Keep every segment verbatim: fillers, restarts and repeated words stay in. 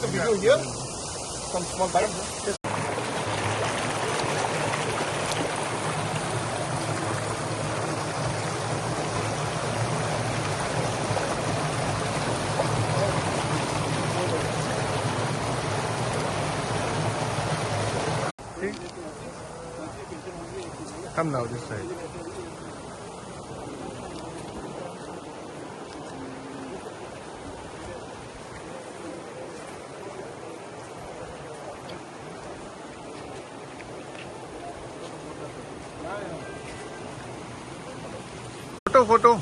Video here, some small bike. Come now, this side. Photo, photo.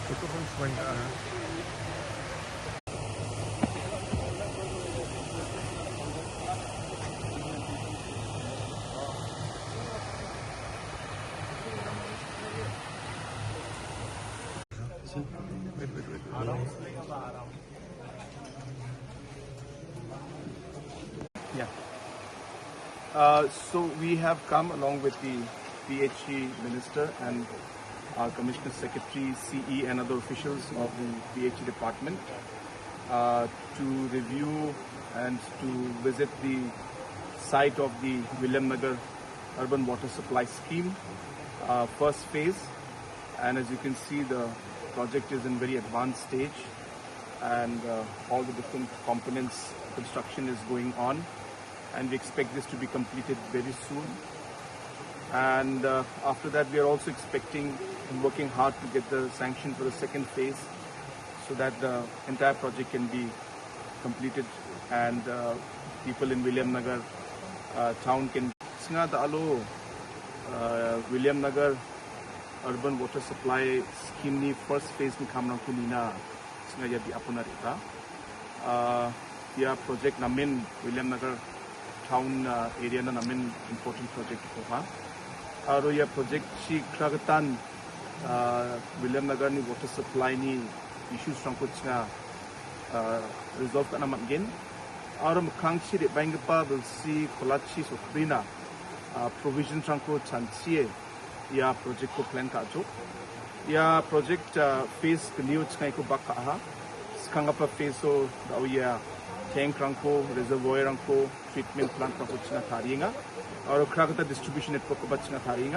Photo pun sebanyak. Yeah. Uh, so we have come along with the P H E minister and our commissioner secretary, C E and other officials of the P H E department, uh, to review and to visit the site of the Williamnagar urban water supply scheme, uh, first phase. And as you can see, the project is in very advanced stage, and, uh, all the different components construction is going on, and we expect this to be completed very soon. And, uh, after that, we are also expecting and working hard to get the sanction for the second phase, so that the entire project can be completed and, uh, people in Williamnagar, uh, town can. Sanga da alo, uh, Williamnagar urban water supply scheme ni first phase ni kamrangko nina sanga ia biapona rika. Uh, ia project namen Williamnagar town, uh, area na namen important project ko ha. Aro ia project chi kragatan, uh, Williamnagar ni water supply ni issues rangko chinga, uh, resolve ka·na man·gen. Aro mikkangchi re·baenggipa bilsi kolachi sokrina, uh, provision rangko chanchie ia project ko plan ka·achok. Ia project, uh, phase gnio chingaiko bak ka·aha. Skanggipa phase o da·o ia tank rangko, reservoir rangko, treatment plant rangko chinga tarienga. Aro kragita distribution network ko ba chinga tarienga.